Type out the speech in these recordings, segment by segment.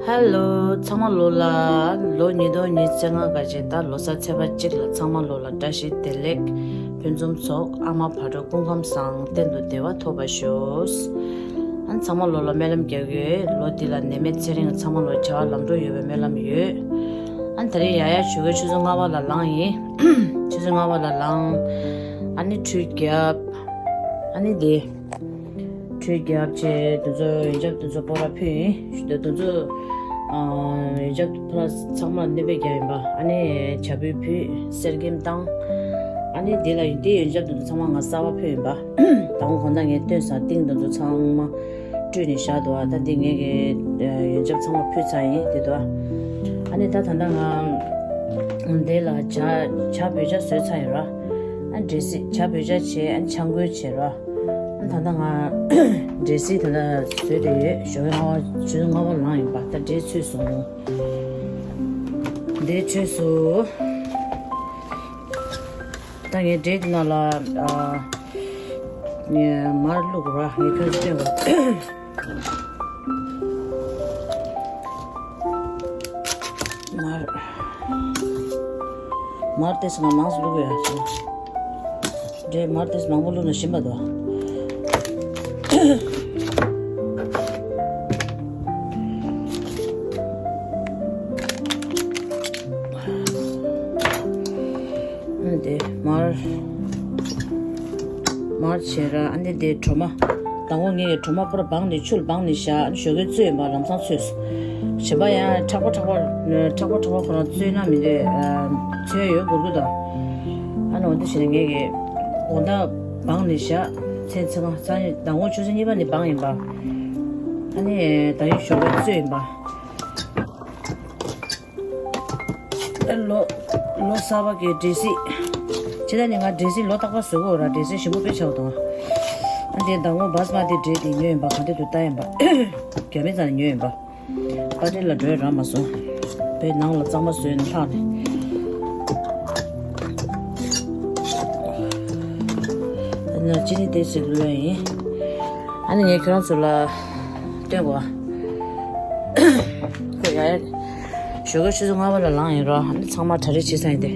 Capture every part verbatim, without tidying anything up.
ཧེ་ལོ། ཚང་མ་ལོ་ལ་ལོ་ཉིས་སྟོང་ཉི་ཤུ་རྩ་ལྔ་ག་ཅེ་ད་ལོ་གསར་ཚེས་པ་གཅིག་ལ་ཚང་མ་ལོ་ལ་བཀྲ་ཤིས་བདེ་ལེགས། ཕུན་སུམ་ཚོགས། ཨ་མ་བག་དྲོ་སྐུ་ཁམས་བཟང་། གཏན་དུ་བདེ་བ་ཐོབ་པར་ཤོག། ཨ་ནི་ཚང་མ་ལོ་ལ་སྨོན་ལམ་རྒྱག་ཡོད། ལོ་འདི་ལ་ནད་མེད་ཚེ་རིང་། ཚང་མ་ལོ་བྱ་བ་ལམ་འགྲོ་ཡོད་པའི་སྨོན་ལམ་ཡོད། ཨ་ནི་ད་རེས་ཡ་ཡ་ཞོགས་ཀའི་ཆུ་ཚོད་ལྔ་པ་ལ་ལངས་ཡིན། ཆུ་ཚོད་ལྔ་པ་ལ་ལངས། ཨ་ནི་ཁྲུས་བརྒྱབ། ཨ་ནི་དེ། ཁྲུས་བརྒྱབ་བྱས་དེ་ཚོ་ཡོན་ཆབ་དེ་ཚོ་སྤོ་ར་ཕུལ་ཡིན། དེ་ཚོ་ཨ་ཡོན་ཆབ་ཕུལ་ཚང་མ་སྣོན་པ་རྒྱག་ཡིན་པ། ཨ་ནི་བྱ་ཕུལ་ཕུལ། གསེར་སྐྱེམས་བཏང་། ཨ་ནི་དེ་ལ་ཡོན་དེ་ཡོན་ཆབ་དེ་ཚོ་ཚང་མ་ང་གསར་པ་ཕུལ་ཡིན་པ། དང་པོ་གོང་ད་ངས་སྟོན་ས་ཏིང་དེ་ཚོ་ཚང་མ་བཀྲུས་ནས་བཞག་འདུག་ཨ་ད་འདི་ངས་ཀྱི་ཡོན་ཆབ་ཚང་མ་ཕུལ་ཚར་ཡིན་དེ་འདུག་ཨ་ནི་ད་ད་ལྟ་ང་དེ་ལ་བྱ་བྱ་བོད་ཇ་བཟོས་ཚར་ཡོད་ར། ཨ་འབྲས་སིལ་བྱ་བོད་ཇ་བྱས། ཨ་ཆང་ཁོལ་བྱས་ར། ཨ་ད་ལྟ་ང་འབྲས་སིལ་ད་ལྟ་བཟོས་བསྡད་ཡོད། ཞོགས་ཀས་སྔ་པོ་ཆུ་ཚོད་ལྔ་པ་ལངས་ཡིན་པ། ད་འབྲས་ཚོས་སོང་། འབྲས་ཚོས་སོང་། ད་ངས་འབྲས་དེ་ནང་ལ་ཨ་ངས་མར་བླུགས་ར། ངས་ཁྱོད་ཚོ་སྟོན་གོ། མར། མར་དེ་ཚོ་ང་མང་ཙམ་བླུགས་ཡོད་ཨ། འབྲས་མར་དེ་ཚོ་མང་པོ་བླུགས་ན་ཞིམ་པ་འདུག་ཨ་ནི་དེ་མར། མར་བྱས་ར། ཨ་ནི་དེ་གྲོ་མ། དང་པོ་ངས་གྲོ་མ་པུ་ར་སྦངས་ནས་ཆུ་ལ་སྦངས་ནས་བཞག་ཨ་ནི་ཞོགས་ཀས་བཙོས་ཡིན་པ། ལམ་སང་བཙོས་སོང་། གཞན་པ་ཡང་ཁྲག་པ་ཁྲག་པ་ཁྲག་པ་ཁྲག་པ་ཁོ་རང་བཙོས་ན་མི་འདོད། ཨ་ཚོས་ཡོད་དགོས་ཀྱི་དང་། ཨ་ནི་འོ་འདི་བྱས་ནས་ངས་ཀྱི་དགོང་དག་སྦངས་ནས་བཞག་མཚན་མཚན་མ་སང་ཉིན་དང་པོ་ཆུ་ཚོད་གཉིས་པ་ནས་སྦངས་ཡིན་པ། ཨ་ནི་ད་ཡིན་ཞོགས་ཀས་བཙོས་ཡིན་པ། ལོ་ལོ་གསར་པ་གི་འབྲས་སིལ། ཕྱི་ཟླ་ནས་ང་འབྲས་སིལ་ལོ་རྟག་པར་བཟོ་གི་ཡོད་ར། འབྲས་སིལ་ཞིམ་པོ་དཔེ་ཆགས་འདུག་ཨ་འདི་ཟླ་ངོ་བ་སྨ་དེ་འབྲས་དེ་ཉོས་ཡིན་པ། ག་འདྲ་འདུག་ལྟ་ཡིན་པ། རྒྱ་མི་ཚང་ནས་ཉོས་ཡིན་པ། པར་ཊི་ལ་འགྲོ་ཡ་རག་མ་སོང་། བའི་ནང་ལ་གཙང་མ་བཟོས་ནས་ལྷག་ནས། ཨ་ནི་ཅི་ནི་དེ་ཟིག་ལུས་ཡ་ཡིན། ཨ་ནི་ངས་ཁྱོད་རང་ཚོ་ལ་སྟོན་གོ། ཁོ་ཡ་ཡ། ཞོགས་ཀས་ཆུ་ཚོད་ལྔ་པ་ལ་ལངས་ཡིན་རོ། ཨ་ནི་ཚང་མ་གྲ་སྒྲིག་བྱས་ཚར་ཡིན་ཏེ།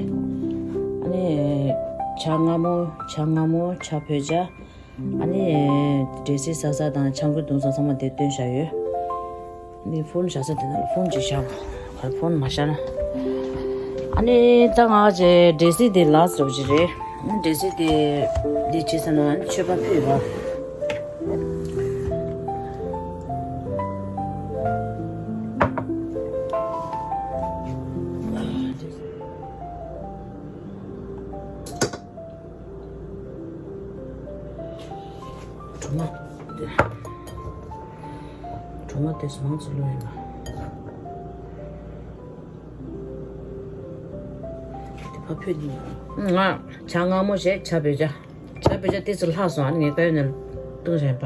ཨ་ནི་བྱ་མངར་མོ། བྱ་མངར་མོ། བྱ་བོད་ཇ། ཨ་ནི་འབྲས་སིལ་ཟ་ས་དང་ཆང་ཁོལ་བརྡུང་ས་ཚང་མ་དེ་བཏོན་བཞག་ཡོད། ཨ་ནི་ཕོན་བཞག་ས་དེ་ན་ཕོན་ཅིག་བཞག་གོ། ཕོན་མ་བཞག་ན། ཨ་ནི་ད་ང་ཅེ་འབྲས་སིལ་དེ་ལ་ཟེར་བ་ཅིག་རེད། འབྲས་སིལ་དེ་འདི་བྱས་ས་ན་མཆོད་པ་ཕུལ་རོགས། གྲོ་མ། གྲོ་མ་དེ་ཚོ་མང་ཙམ་བླུགས་ཡིན་ལ། དེ་ཕ་ཕུད་ནི། ང་བྱ་མངར་མོ་བྱས། བྱ་བོད་ཇ། བྱ་བོད་ཇ་དེ་ཚོ་ལྷག་སོང་། ཨ་ནི་ངས་དཀར་ཡོལ་ནས་བཏུང་བཞག་ཡིན་པ།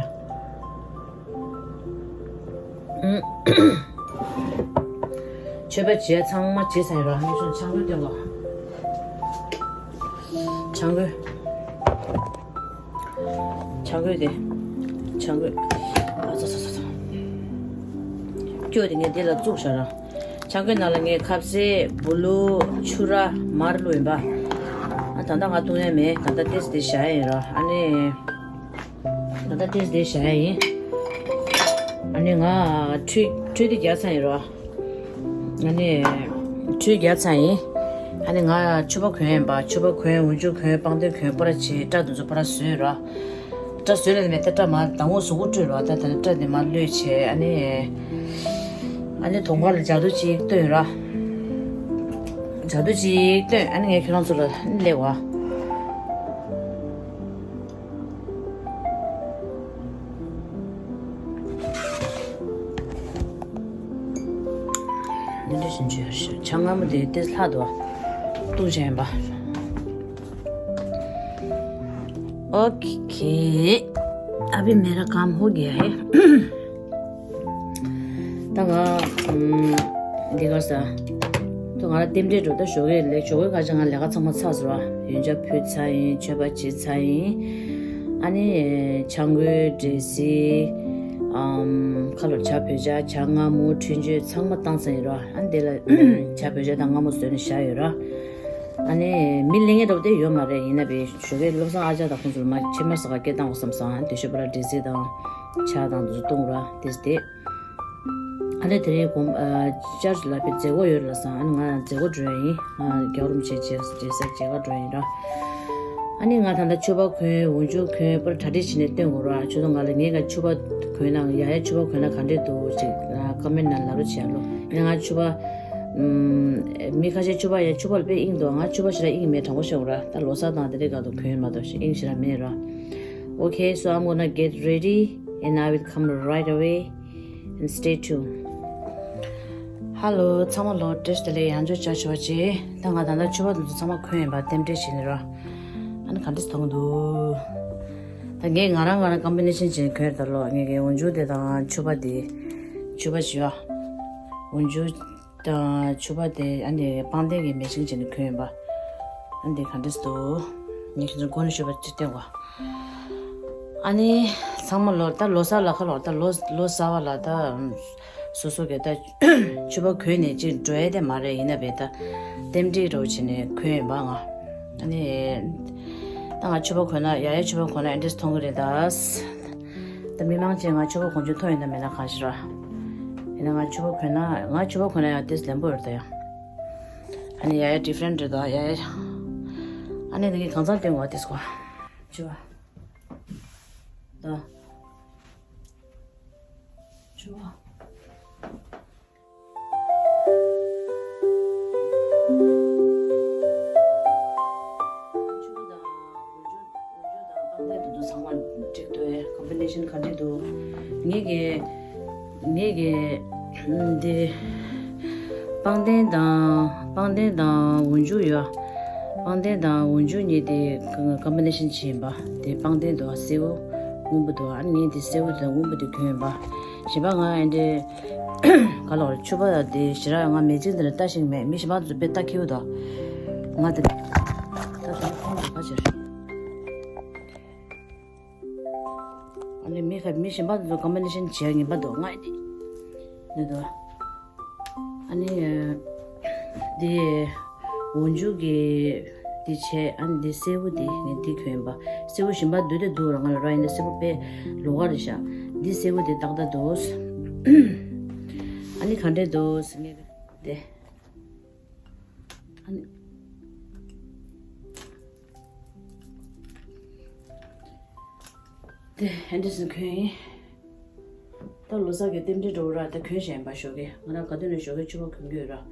མཆོད་པ་བྱས་ཚང་མ་བྱས་ཚར་ཡིན་རོགས། ཨ་ནི་ཆང་ཁོལ་སྟོན་གོ། ཆང་ཁོལ། ཆང་ཁོལ་དེ། ཆང་ཁོལ། ཨ་ཚ་ཚ་ཚ་ཚ། སྐྱོ་དེ་ངས་དེ་ལ་བཙུགས་བཞག་ར། ཆང་ཁོལ་ནང་ལ་ངས་ཁ་ཟས། བུ་ལུག་ཆུ་ར། མར་བླུགས་ཡིན་པ། ཨ་ད་ལྟ་ང་བཏུང་ཡ་མེད། ད་ལྟ་ཏེས་དེ་བཞག་ཡ་ཡིན་ར། ཨ་ནི། ད་ལྟ་ཏེས་དེ་བཞག་ཡ་ཡིན། ཨ་ནི་ང་ཁྲུས་ཁྲུས་དེ་རྒྱག་ཚར་ཡིན་ར། ཨ་ནི་ཁྲུས་རྒྱག་ཚར་ཡིན། ཨ་ནི་ང་ཕྱུ་པ་གོན་ཡིན་པ། ཕྱུ་པ་གོན། འོག་འཇུག་གོན། པང་གདན་གོན། སྤོ་ར་བྱས། སྐྲ་དེ་ཚོ་སྤོ་ར་བཟོས་ར། སྐྲ་བཟོས་ལ་མེད་ད། སྐྲ་མར་དང་པོ་གཟུགས་པོ་བཀྲུས་ར། ད་ད་སྐྲ་དེ་མར་གློད་བྱས། ཨ་ནི་ཨ་ནི་དོང་ཁ་ལ་ལྗགས་རྡོ་གཅིག་བཏོན་ར། ལྗགས་རྡོ་གཅིག་བཏོན། ཨ་ནི་ངས་ཁྱེད་རང་ཚོ་ལ་སླེབས་བ། འདི་འདྲ་བཞིན་བྱོས་ཤིག་བྱ་མངར་མོ་དེ་ཏེས་ལྷག་འདུག་བ། བཏུང་བྱས་ཡིན་པ། ཨོ་ཁེ། ཨ་བི་མེ་ར་ཀམ་ཧོ་གྱ་ཧེ། ད་ང་འདི་ག་ས། ད་ང་ར་རྟེན་འབྲེལ་འགྲོ། ད་ཞོགས་ཀས་ལས་ཞོགས་ཀས་ཁ་ཅིག་ང་ལས་ཀ་ཚང་མ་ཚར་སོང་བ། ཡོན་ཆབ་ཕུལ་ཚར་ཡིན། མཆོད་པ་བྱེད་ཚར་ཡིན། ཨ་ནི་ཆང་ཁོལ་འབྲས་སིལ། ཨམ། ཁ་ལོར་ཇ་བོད་ཇ། ཇ་མངར་མོ། འཕྲུལ་ཆས་ཚང་མ་བཏང་ཚར་ཡིན་ར། ཨ་ནི་དེ་ལ་ཇ་བོད་ཇ་དང་མངར་མོ་བཟོས་ནས་བཞག་ཡོད་ར། ཨ་ནི་མི་ལེན་མཁན་འདྲ་པོ་དེ་ཡོད་མ་རེད། ཡིན་ན་བས་ཞོགས་ཀས་བློ་བཟང་ཨ་ཅག་དང་ཁོང་ཚོ་ལ་མ་ཕྱེ་མར་ཟ་ག་སྐད་བཏང་བ་བསམ་སོང་། ཨ་ནི་དེ་ཤོད་པ་ལ་འབྲས་སིལ་དང་ཇ་དང་དེ་ཚོ་བཏུང་ར། དེ་དེ། ཨ་ནི་དེ་རིང་དགོང་ཨ་ཅར་ལ་དཔེ་མཛད་སྒོ་ཡོད་རེད་ལབ་སོང་། ཨ་ནི་ང་མཛད་སྒོ་འགྲོ་ཡ་ཡིན། ང་རྒྱལ་བ་རིན་པོ་ཆེ་མཇལ་མཇལ་སར་མཇལ་ཁ་འགྲོ་ཡ་ཡིན་ར། ཨ་ནི་ང་ད་ལྟ་ཕྱུ་པ་གོན། འོག་འཇུག་གོན། པར་གྲ་སྒྲིག་བྱས་ནས་སྟོན་དགོས་ར། ཁྱོད་ཚོ་ང་ལ་ངས་ག་ཕྱུ་པ་གོན་ན། ཡ་ཡ་ཕྱུ་པ་གོན་ན་ག་འདྲས་འདུག་ཅིག་ཨ་ཀོ་མེན་ནང་ལབ་རོགས་བྱེད་ཨ་ལོ། ཡིན་ན་ང་ཕྱུ་པ་ཨམ། མི་ཁ་ཤས་ཕྱུ་པ་ཡ་ཕྱུ་པ་ལ་དཔེ་དབྱིངས་འདུག་ང་ཕྱུ་པ་ཞེ་དྲག་དབྱིངས་མེད། དྲང་པོ་བཤད་དགོས་ར། ད་ལོ་གསར་དང་དེ་འདྲས་སྐབས་དུ་གོན་མ་གཏོགས་དབྱིངས་ཞེ་དྲག་མེད་ར། Okay, so I'm gonna get ready and I will come right away. And stay tuned. Hello, ཚང་མ་ལོ་བཀྲ་ཤིས་བདེ་ལེགས། ཡང་བསྐྱར་ཇ་ཆུ་བ་བྱེད། ད་ང་ད་ལྟ་ཕྱུ་པ་དེ་ཚོ་ཚང་མ་གོན་ཡིན་པ། རྟེན་འབྲེལ་བྱས་ནས་ར། ཨ་ནི་ག་འདྲས་མཐོང་འདུག་ད་ངས་ང་རང་ང་རང་ཀོམ་བི་ནེ་ཤན་བྱས་ནས་གོན་ཡོད་ད་ལོ། ངས་ཀྱི་འོག་འཇུག་དེ་དང་ཕྱུ་པ་དེ། ཕྱུ་པ་བྱས་ཡོད། འོག་འཇུག་དང་ཕྱུ་པ་དེ། ཨ་ནི་པང་གདན་གྱི་མེ་ཆིང་བྱས་ནས་གོན་ཡིན་པ། ཨ་ནི་དེ་ག་འདྲས་འདུག་ངས་ཁྱེད་ཚོ་མགོ་ནས་ཞུས་པ་ཅིག་བསྟན་གོ། ཨ་ནི་ཚང་མ་ལོ་ད་ལོ་གསར་ལ་ཁ་ལོ། ད་ལོ་ལོ་གསར་བ་ལ་ད་སོ་སོ་གི་ད་ཕྱུ་པ་གོན་ནས་ཅིག་འགྲོ་ཡ་དེ་མ་རེད། ཡིན་ན་བས་ད་རྟེན་འབྲེལ་འདྲ་བོ་བྱས་ནས་གོན་ཡིན་པ་ང་། ཨ་ནི་ད་ང་ཕྱུ་པ་གོན་ན། ཡ་ཡ་ཕྱུ་པ་གོན་ན་ཨེ་འདྲས་མཐོང་གི་རེད་ད། ད་མི་མང་ཅིག་ང་ཕྱུ་པ་གོན་རྒྱུ་མཐོང་ཡོད་ན་མེད་ན་གང་ཤེས་ར། ཡིན་ན་ང་ཕྱུ་པ་གོན་ན། ང་ཕྱུ་པ་གོན་ན་ཡང་ཏིས་ལེན་པོ་ཡོད་ད་ཡ། ཨ་ནི་ཡ་ཡ་ཌི་ཕ་རེན་ཊི་རེད་ད་ཡ་ཡ། ཨ་ནི་དེ་གི་གང་ཚང་སྟོན་གོ་ཏིས་གོ། ཕྱུ་པ། ད། ཕྱུ་པ། ཚང་མ་འགྲིག་འདུག་ཨེ། ཀོམ་བི་ནེ་ཤན་ག་འདྲ་འདུག་ངེད་ཀྱི་ངེད་ཀྱི་འདི་པང་གདན་དང་། པང་གདན་དང་འོག་འཇུག་ཡོད། པང་གདན་དང་འོག་འཇུག་གཉིས་དེ་ཀོམ་བི་ནེ་ཤན་བྱས་ཡིན་པ། དེ་པང་གདན་འདུག་སེར་པོ་སྔོན་པོ་འདུག་ཨ་ནི་ངས་དེ་སེར་པོ་དང་སྔོན་པོ་དེ་གྱོན་ཡིན་པ། གཞན་པ་ང་ཨེ་འདྲས། ག་ལ་བར་ཕྱུ་པ་དེ་ཞེ་དྲག་ང་མེ་ཆིང་དེ་ལ་ལྟ་ཤེས་མེད། མི་གཞན་པ་ཚོ་དཔེ་ལྟ་ཁེའུ་དོ། ང་དེ་ད་ད་ཁོང་དུ་ཕ་ཆེར། ཨ་ནི་མི་ཁ་མི་གཞན་པ་ཚོ་ཀོམ་བི་ནེ་ཤན་བྱས་ངན་པ་འདུག་ང་ཨེ་འདྲས་ནི་དོ། ཨ་ནི་དེ་འོག་འཇུག་གི་དེ་བྱས། ཨ་ནི་དེ་སེར་པོ་དེ་ངས་དེ་གྱོན་པ། སེར་པོ་གཞན་པ་འདུག་དེ་འདུག་ར། ང་ལ་ར་ཡིན་ན་སེར་པོ་དཔེ་ལོགས་ཀ་རེད་ཤག་འདི་སེར་པོ་དེ་ཏག་ཏག་འདུག་ཨ་ནི་ག་འདྲས་འདུག་ངས་དེ། ཨ་ནི། དེ་ཨེ་འདྲས་གྱོན་ཡིན། ད་ལོ་གསར་གྱི་རྟེན་འབྲེལ་འདྲ་བོ་ར། ད་གྱོན་བཞིན་པ་ཞོགས་ཀས། ང་རང་ག་དུས་ནས་ཞོགས་ཀས་ཕྱུ་པ་གྱོན་གྱི་ཡོད་ར།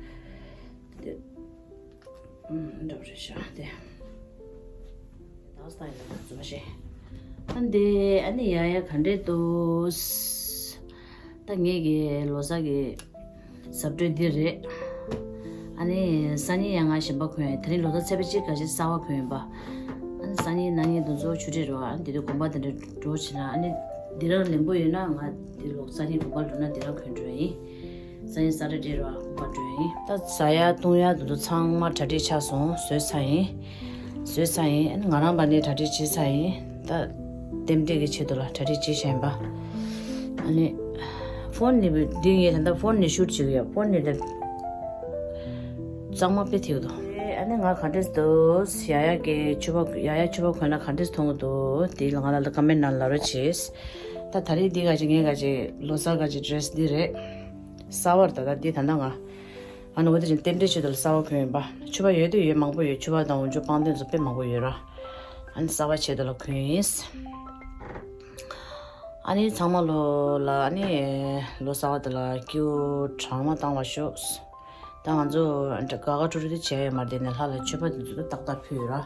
དེ་ཨུམ་འདྲ་བོ་རེད་ཤག་དེ་ད་སྟ་ཡིན་ན་རྫུན་མ་བཤད། ཨ་འདི་ཨ་ནི་ཡ་ཡ་ག་འདྲས་འདུག་ད་ངེད་ཀྱི་ལོ་གསར་གྱི་གཟབ་སྤྲོས་འདི་རེད། ཨ་ནི་སང་ཉིན་ཡང་ང་གཞན་པ་གོན། དེ་རིང་ལོ་གསར་ཚེས་པ་གཅིག་ག་ཞིག་གསར་པ་གོན་ཡིན་པ། ཨ་ནི་སང་ཉིན་གནངས་ཉིན་དུ་གཙོ་བོ་ཆུ་ཊི་རེད་བ། ཨ་ནི་དེ་དུས་དགོན་པ་དེ་འདྲ་འགྲོ་བྱེད་ན། ཨ་ནི་འདི་རང་ལེན་པོ་ཡོད་ན་ང་འདི་ལོ་སང་ཉིན་དགོན་པ་འགྲོ་ན་འདི་རང་གོན་འགྲོ་ཡིན། སང་ཉིན་སེ་ཊར་ཌེ་རེད་བ། དགོན་པ་འགྲོ་ཡིན། ད་ཟ་ཡ་བཏུང་ཡ་དེ་ཚོ་ཚང་མ་གྲ་སྒྲིག་ཆགས་སོང་། བཟོས་ཚར་ཡིན། བཟོས་ཚར་ཡིན། ཨ་ནི་ང་རང་ཕར་ནས་གྲ་སྒྲིག་བྱས་ཚར་ཡིན། ད་རྟེན་འབྲེལ་གྱི་ཆེད་དུ་ལ་གྲ་སྒྲིག་བྱས་བཞག་ཡིན་པ། ཨ་ནི་ཕོན་ནི་འདི་ངས་ད་ལྟ་ཕོན་ནས་ཤུཊ་བྱེད་ཀྱི་ཡོད། ཕོན་ནས་ད་གཙང་མ་དཔེ་ཐིག་འདུག་ཨ་ནི་ང་ག་འདྲས་འདུག་ཡ་ཡ་གི་ཕྱུ་པ། ཡ་ཡ་ཕྱུ་པ་གོན་ན་ག་འདྲས་མཐོང་གི་འདུག་དེ་ལ་ང་ལ་ཀོ་མེན་ནང་ལབ་རོགས་བྱེད། ད་ད་རེས་འདི་ག་ཅིག་ངས་ག་ཅིག་ལོ་གསར་ག་ཅིག་ཌི་རེ་སི་འདི་རེད། གསར་པ་རེད། ད་ད་འདི་ད་ལྟ་ང་ཨ་ནི་འོ་དེ་བཞིན་རྟེན་འབྲེལ་ཆེད་དུ་ལ་གསར་པ་གོན་ཡིན་པ། ཕྱུ་པ་ཡོད་དུས་ཡོད་མང་པོ་ཡོད། ཕྱུ་པ་དང་འོག་འཇུག་པང་གདན་ཚོ་དཔེ་མང་པོ་ཡོད་ར། ཨ་ནི་གསར་པ་ཆེད་དུ་ལ་གོན་ཡིན། ཨ་ནི་ཚང་མ་ལོ་ལ་ཨ་ནི་ལོ་གསར་པ་དེ་ལ་སྐྱིད་པོ་གྲངས་མ་བཏང་བ་ཤོག་ད་ང་ཚོ་དགའ་དགའ་སྤྲོ་སྤྲོ་དེ་བྱས་ཡོད་མ་རེད། དེ་ནས་ལྷ་ལ་མཆོད་པ་དེ་ཚོ་ཏག་ཏག་ཕུལ་ཡོད་ར།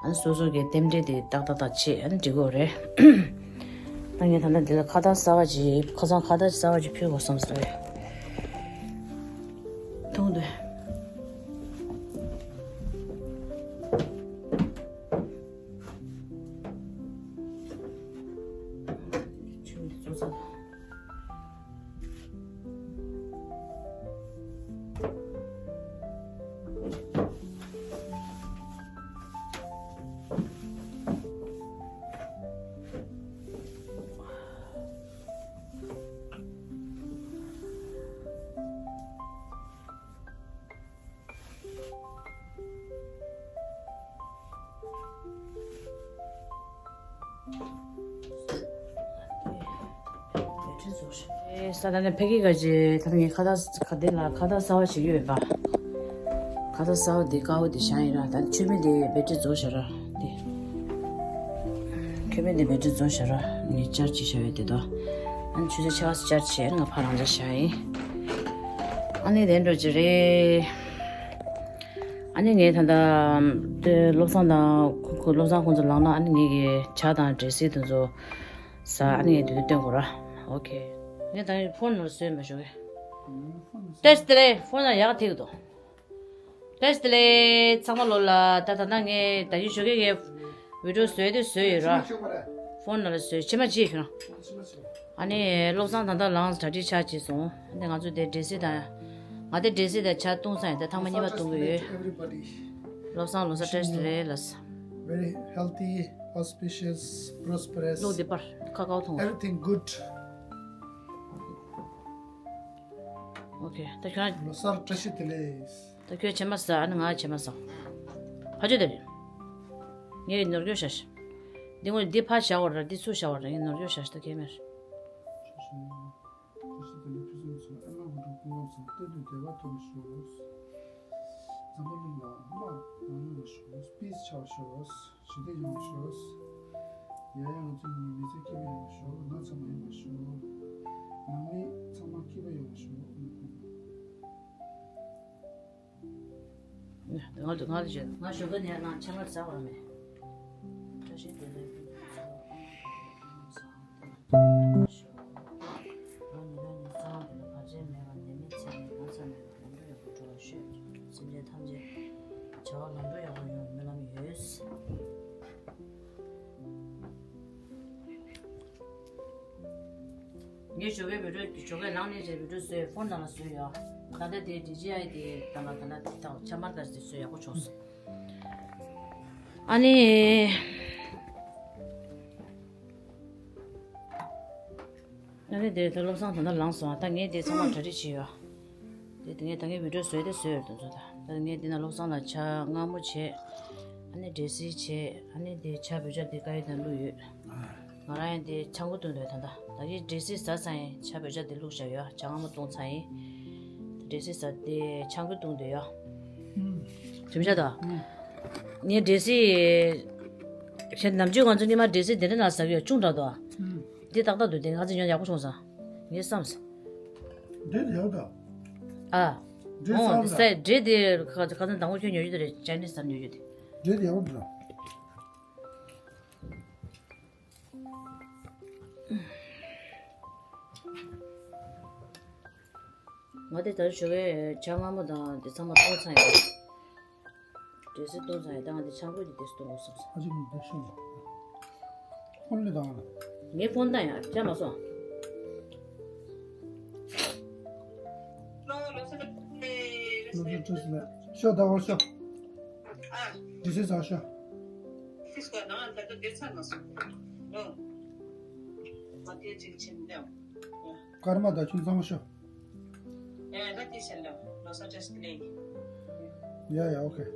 ཨ་ནི་སོ་སོ་གི་རྟེན་འབྲེལ་དེ་ཏག་ཏག་ཏག་བྱེད། ཨ་ནི་འགྲིག་གོ་རེད། ད་ངས་ད་ལྟ་འདི་ལ་ཁ་བཏགས་གསར་པ་ཅིག་ཁ་སང་ཁ་བཏགས་གསར་པ་ཅིག་ཕུལ་དགོས་བསམ་སོང་། མཐོང་འདུག་ཆུ་འདི་བཙོ་ཚར། ས་ད་ནས་ཕ་གི་ག་ཅེ་ད་ངས་ཁ་བཏགས་ཁ་བདེ་ལ་ཁ་བཏགས་གསར་བ་ཞིག་ཡོད་པ། ཁ་བཏགས་གསར་བ་འདི་དཀར་པོ་འདི་བཞག་ཡིན་ར། ད་མཆོད་མེ་འདི་བེ་ཏྲི་རྫོགས་བཞག་ར། འདི་མཆོད་མེ་འདི་བེ་ཏྲི་རྫོགས་བཞག་ར། ངས་ཅར་ཅིག་བཞག་ཡོད་དེ་དོ། ཨ་ནི་ཆུ་ཚོད་ཆ་བ་ཅར་བྱས་ང་ཕར་རང་ཅག་བཞག་ཡིན། ཨ་ནི་དེ་འགྲོ་ཅི་རེད། ཨ་ནི་ངས་ད་ལྟ་དེ་བློ་བཟང་དང་ཁོ་ཁོ་བློ་བཟང་ཁོང་ཚོ་ལངས་ན་ཨ་ནི་ངས་ཀྱི་ཇ་དང་འབྲས་སིལ་དེ་ཚོ་ཟ། ཨ་ནི་ངས་དེ་དུས་སྟོན་དགོས་ར། ཨོ་ཁེ། ངས་ད་ནི་ཕོན་ནང་བཟོས་མ་ཞོག་གི། ཏེས་ཏེ་ལེ་ཕོན་ནང་ཡག་ཐིག་འདུག་ཏེས་ཏེ་ལེ་ཚང་མ་ལོ་ལ་ད་ད་ད་ངས་ད་ཡི་ཞོག་གི་ངས་བི་ཌིའོ་བཟོས་དེ་བཟོས་ཡོད་ར། ཕོན་ནང་ལ་བཟོས་ཕྱི་མ་ཅི་ཡོད་ཁྱོད་རང་། ཨ་ནི་བློ་བཟང་ད་ལྟ་ལངས་གྲ་སྒྲིག་ཆགས་བྱས་སོང་། ཨ་ནི་ང་ཚོ་དེ་འབྲས་སིལ་དང་། ང་དེ་འབྲས་སིལ་དང་ཇ་བཏུང་ཚར་ཡིན། ད་ཐེངས་མ་གཉིས་པ་བཏུང་གི་ཡོད། བློ་བཟང་ལོ་གསར་བཀྲ་ཤིས་བདེ་ལེགས་ལགས། Very healthy, auspicious, prosperous. ལོག་འདི་པར་ཁ་ཁ་བོ་ཐོང་། Everything good. ཨོ་ཁེ། ད་ཁྱོད་ལོ་གསར་བཀྲ་ཤིས་བདེ་ལེགས། ད་ཁྱོད་ཕྱེ་མ་ཟ། ཨ་ནི་ང་ཕྱེ་མ་ཟ། ཕ་ཆོས་དེ་རེད། ངས་ནོར་སྐྱོ་བྱ་ཞིག་འདི་ངོས་འདི་ཕ་བཞག་བར་འདི་ཚུར་བཞག་བར་ངས་ནོར་སྐྱོ་བྱ་ཞིག་ད་ཁྱེད་མེར། བཀྲ་ཤིས་བདེ་ལེགས་ཕུན་སུམ་ཚོགས། ཨ་མ་དགུ་སྒྲུབ་ཀུན་སློང་ཚང་། གཏན་དུ་བདེ་བ་ཐོབ་ཤོག་འཛམ་བུ་གླིང་ལ་ཨ་མ་རང་ཡོང་བ་ཤོག་པིས་ཆགས་ཤོག་ཞི་བདེ་ཡོང་བ་ཤོག་ཡ་ཡ་ང་ཚོ་གཉིས་མི་ཚེ་སྐྱིད་པ་ཡོང་བ་ཤོག་ང་ཚང་མ་ཡོང་བ་ཤོག་ནང་མི་ཚང་མ་སྐྱིད་པ་ཡོང་བ་ཤོག་ང་ང་ང་ང་ཞོགས་ཀ་ནས་ང་ཆང་ལ་ཟ་བ་མེད། བཀྲ་ཤིས་བདེ་ལེགས། སེམས་ཅན་ཐམས་ཅད་བྱ་བ་ལམ་འགྲོ་ཡག་པོ་ཡོང་སྨོན་ལམ་ཡོད། ངས་ཞོགས་ཀའི་བི་ཌིའོ་ཞོགས་ཀའི་ལངས་ནས་རེད་བི་ཌིའོ་བཟོས་ཕོན་ནང་ལ་བཟོས་ཡོད། ད་ལྟ་དེ་ཌི་ཇེ་ཨའི་དེ་ད་ལ་ད་ལ་དེ་དང་ཆ་མར་ད་དེ་བཟོས་ཡག་པོ་བྱུང་སོང་། ཨ་ནི། ཨ་ནི་དེ་ད་བློ་བཟང་ད་ལྟ་ལངས་སོང་། ད་ངས་དེ་ཚང་མ་གྲ་སྒྲིག་བྱས་ཡོད། དེ་དེ་ངས་ད་ངས་བི་ཌིའོ་བཟོས་དེ་བཟོས་ཡོད་དེ་ཚོ། ད་ད་ངས་དེ་ན་བློ་བཟང་ལ་ཇ་མངར་མོ་བྱས། ཨ་ནི་འབྲས་སིལ་བྱས། ཨ་ནི་དེ་ཇ་བོད་ཇ་དེ་དཀར་ཡོལ་དང་བླུགས་ཡོད། ང་རང་ཡང་དེ་ཆང་ཁུ་བཏུང་འདོད་ད་ལྟ་ད་གིན་འབྲས་སིལ་ཟ་ཚར་ཡིན། ཇ་བོད་ཇ་དེ་བླུགས་བཞག་ཡོད། ཇ་མངར་མོ་བཏུང་ཚར་ཡིན། འབྲས་སིལ་ཟ་དེ་ཆང་ཁུ་བཏུང་འདོད་ཡོད། གྲིམ་ཤ་དང་། ངས་འབྲས་སིལ། ཞེ་ནམ་རྒྱུན་ང་ཚོ་སྔོན་མ་འབྲས་སིལ་དེ་འདྲ་ན་ཟ་གི་ཡོད་ཆུང་དྲགས་འདུག་ཨ། འདི་ཏག་ཏག་འདུག་དེ་ང་ཚོ་ཉོ་ཡག་པོ་བྱུང་སོང་། ངས་བསམ་སོང་། འབྲས་དེ་ཡག་འདུག་ཨ། འབྲས་ཨོ་ཟ་འདི་ས་འབྲས་དེ་ཁ་ཁ་ཚན་དང་པོ་ཁྱོད་ཉོ་རྒྱུ་དེ་རེད། ཅའི་ནིས་ཟ་ཉོ་རྒྱུ་དེ། འབྲས་དེ་ཡག་པོ་འདུག་ང་དེ་ད་ཞོགས་པའི་ཇ་མངར་མོ་དང་དེ་ཚང་མ་བཏུང་ཚར་ཡིན། འབྲས་སིལ་བཏུང་ཚར་ཡིན། ད་ང་དེ་ཆང་ཁུ་དེ་དེ་བཏུང་དགོས་བསམ་སོང་། ཨ་ཅེ་ངས་འདི་ཤོད་ཡ། ཕོན་ལས་དང་། ངའི་ཕོན་དང་ཡང་བཅའ་མ་སོང་། ལོ་ཚོད་ཁྲིས་ལས་ཤོད་ད་བར་ཤོད། འབྲས་སིལ་ཟ་ཤོད། ཁྲིས་ཀ་ནང་ད་ལྟ་བསྡད་ཚར་མ་སོང་། ལོ། ང་དེ་ཅིག་ཕྱིན་ནས། སྐར་མ་ད་ཁྱོད་ཚང་མ་ཤོད། ཡ་ཡ་ད་དེ་ཕྱིན་ལ་ལོ་གསར་བཀྲ་ཤིས་བདེ་ལེགས། ཡ་ཡ་ཨོ་ཁེ།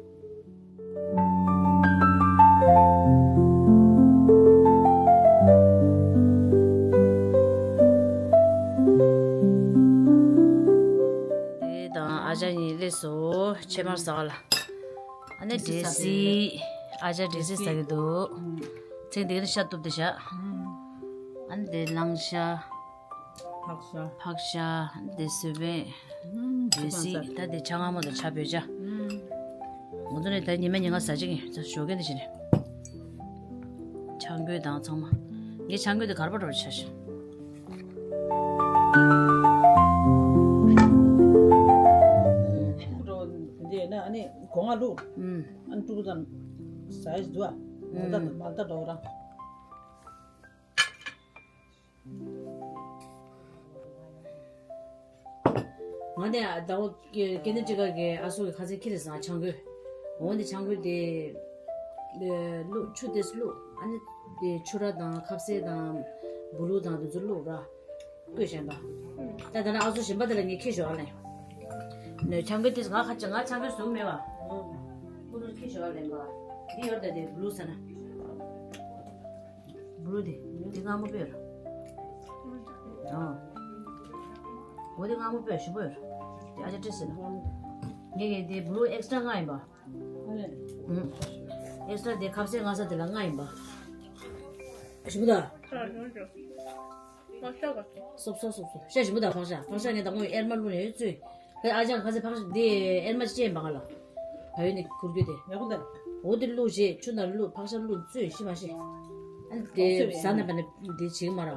དེ་དང་ཨ་ཅག་གཉིས་སླེབས་སོང་། ཕྱེ་མར་ཟ་ག་ལ། ཨ་ནི་འབྲས་སིལ། ཨ་ཅག་འབྲས་སིལ་ཟ་གི་འདུག་ཚེ་འདི་ག་ནས་ཤ་གཏུབ་དེ་བཞག་ཨ་ནི་དེ་གླང་ཤ། ཕག་ཤ། ཕག་ཤ། དེ་སོས་པན། ཨུམ། དེ་སི། ད་དེ་ཇ་མངར་མོ་དང་ཇ་བོད་ཇ། ཨུམ། ང་ཚོ་ནི་ད་ཉི་མ་ཉིན་གང་ཟ་ཅིག་ཡིན། ད་ཞོགས་ཀས་འདི་བྱས་ནས། ཆང་གོས་དང་ཚང་མ། ངས་ཆང་གོས་དེ་གར་པ་འགྲོ་བར་ཆ་ཞིང་། འདི་ན་ཨ་ནི་སྒོ་ང་ལུག་ཨུམ། ཨ་ནི་ཀྲུ་ཀུ་ཙམ་ཟ་ཡི་འདུག་ཨ། མ་ལྟ་མ་ལྟ་འགྲོ་རང་། ང་ནི་ཟླ་བ་ཀེ་ནེ་ཊི་ཀཊ་གི་ཨ་སོ་གི་ཁ་ཟས་ཁྱེར་སོང་ཆང་གོས། འོ་འདི་ཆང་གོས་དེ་བླུགས་ཆུ་དེ་བླུགས་ཨ་ནི་དེ་ཕྱུར་ར་དང་ཁ་ཟས་དང་བུ་ལུག་དང་དེ་ཚོ་བླུགས་ར་བསྐོལ་བཞག་པ། ད་ད་ནི་ཨ་སོ་གཞན་པ་དེ་ལ་ངས་ཁྱེར་ཞོག་ཨ་ལེ། ནས་ཆང་གོས་དེ་ང་ཁ་ཆ་ང་ཆང་གོས་བཟུང་མེད་པ། ཁོ་ཚོ་ཁྱེར་ཞོག་ཨ་ལེ་ང་། འདི་ཡོད་ད་དེ་བུ་ལུག་ཟ་ན། བུ་ལུག་དེ་འདི་མངར་མོ་དཔེ་ར། ཨ། འོ་དེ་མངར་མོ་དཔེ་ཞིམ་པོ་ཡོད་རེད། དེ་ཨ་ཅག་བཀྲ་ཤིས་ལ། ངས་ངས་དེ་བུ་ལུ་ཨེག་སི་ཊ་ར་ལྔ་ཡིན་པ། ཨ་ལས། ཨེག་སི་ཊ་ར་དེ་ཁ་ཟས་མངར་ས་དེ་ལ་ལྔ་ཡིན་པ། ཞིམ་པོ་ད། ཁ་ལ་ཞིམ་པོ་འཇོག་ང་ཤ་ག་སོབ་སོབ་སོབ་སོབ། ཤ་ཞིམ་པོ་དང་ཕག་ཤ། ཕག་ཤ་ངས་དང་པོ་ཨེར་མ་བླུགས་ནས་བཙོས། ཁོས་ཨ་ཅག་ཁ་ཟས་ཕག་ཤ་འདི་ཨེར་མ་ཅན་པ་ང་ལ། བ་ཡོད་ནས་ཁུར་རྒྱུ་དེ། ཡག་པོ་འདུག་འོ་དེ་བླུགས་རྗེས་ཆུ་ནང་བླུགས། ཕག་ཤ་བླུགས་བཙོས་ཤི་མ་ཤི། ཨ་ནི་དེ་ཟ་ན་བ་ནི་འདི་བྱེད་ཀྱི་མ་ར།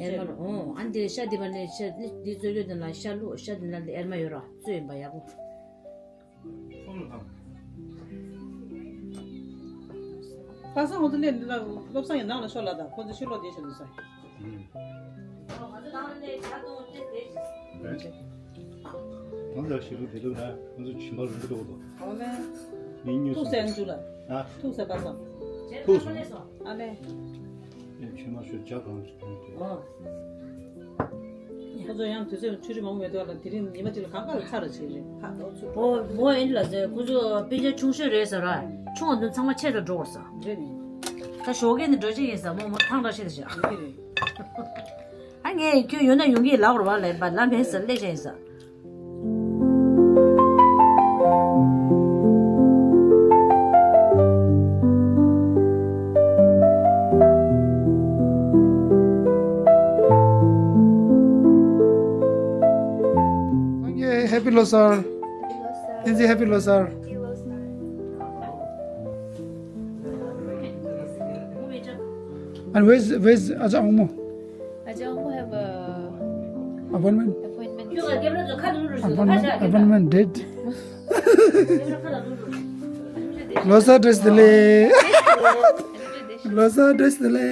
ཨེར་མ་ལ་ཨོ་ཨ་ནི་དེ་ཤ་འདི་བ་ནི་ཤ་ནི་འདི་བཙོས་རྒྱུ་དེ་ལ་ཤ་བླུགས། ཤ་འདི་ལ་འདི་ཨེར་མ་ཡོད་ར་བཙོས་ཡིན་པ་ཡག་པོ། ཁ་སང་ང་ཚོ་སླེབས་འདི་ལ་བློ་བཟང་ཡི་ནང་ལ་ཤོག་ལབ་དང་། ཁོ་ཚོ་ཕྱི་ལོགས་བསྡད་བཞིན་འདུག་ས། ང་ཚོ་ཞི་ལུ་དེ་ལུགས་ན་ང་ཚོ་ཇིམ་པ་རིང་པོ་འགྲོ་དགོས་འདུག་ཨོ་ལེ། ངས་ཉོས་ཐུག་སོང་། སེ་ཨན་ཇུ་ལ། ཨ། ཐུག་སེ་པ་སང་། ཐུག་སོང་། ཨ་ལེ། ཨེ་ཆོས་མ་ཤོད་ཇ་གང་ཞིག་གང་ཞིག་ཨ། ཁོ་ཚོ་ཡང་དུས་ཚོད་འཕྲུལ་རིག་མང་པོ་མེད་དུས་ལ་དེ་རིང་ཉི་མ་གཅིག་ལ་གང་ག་ལ་ཚར་ར་བྱེད་རེད། ཁ་འོ་ཚུ། འོ་འོ་ཨེ་འདྲ་ལ་ཟེར། ཁོ་ཚོ་སྤུན་ཆ་ཆུང་ཤོས་རེད་ཟེར་ར། ཆུང་བ་འདི་ཚང་མ་ཆེ་རུ་འགྲོ་བར་ས། རེད་ནི། ད་ཞོགས་ཀས་ནི་འགྲོ་ཆེ་ཡིན་ས་མོ་མོ་ཐང་འདྲ་ཤེས་ད་ཤག་ཡིན་གྱི་རེད། ཨ་ངས་ཁྱོད་ཡོད་ན་ཡོང་གི་ལབ་ར་བ་ལས་པ་ལ་མེད་ས་སླེབས་ཤག་ཡིན་ས། Happy Losar. Happy Losar. Happy Losar. And where's where's Aja Ongmo? Aja Ongmo have a appointment. Appointment. Appointment. Appointment date. Losa dress dile. Losa dress dile.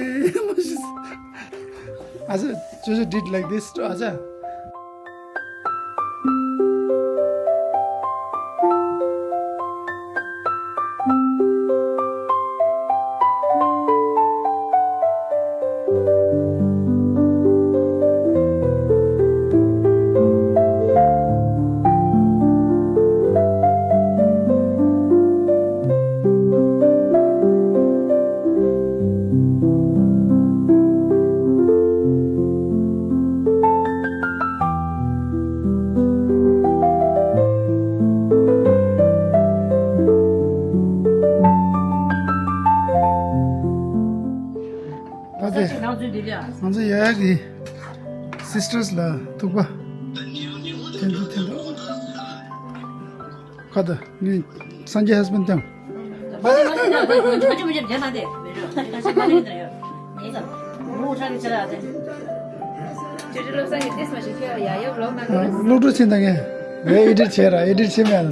Aja, Jojo did like this to Aja. ད་ལྟ་ང་ཚོ་ཡ་ཡ་གི་སིས་ཊར་སི་ལ་ཐུག་པ། ཐེན་ཐུ་ཐེན་ཐུ། ཁ་ད་ནི་སངས་རྒྱས་ཧས་བྷེན་ཌི་དང་། སློབ་ཕྲུག་ཕྱིན་དང་ངས་ངས་ཨེ་ཌིཊ་བྱས་ར། ཨེ་ཌིཊ་བྱས་མེད་ལ།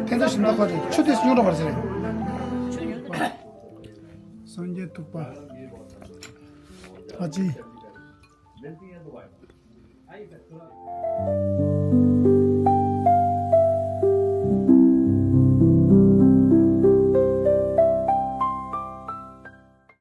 ཕན་ཐོགས་ཞིམ་ཐོག་ཁོ་རེད། ཆུ་དེ་སྙུང་རོགས་པར་ཟེར། སངས་རྒྱས་ཐུག་པ། ཨ་ཅེ།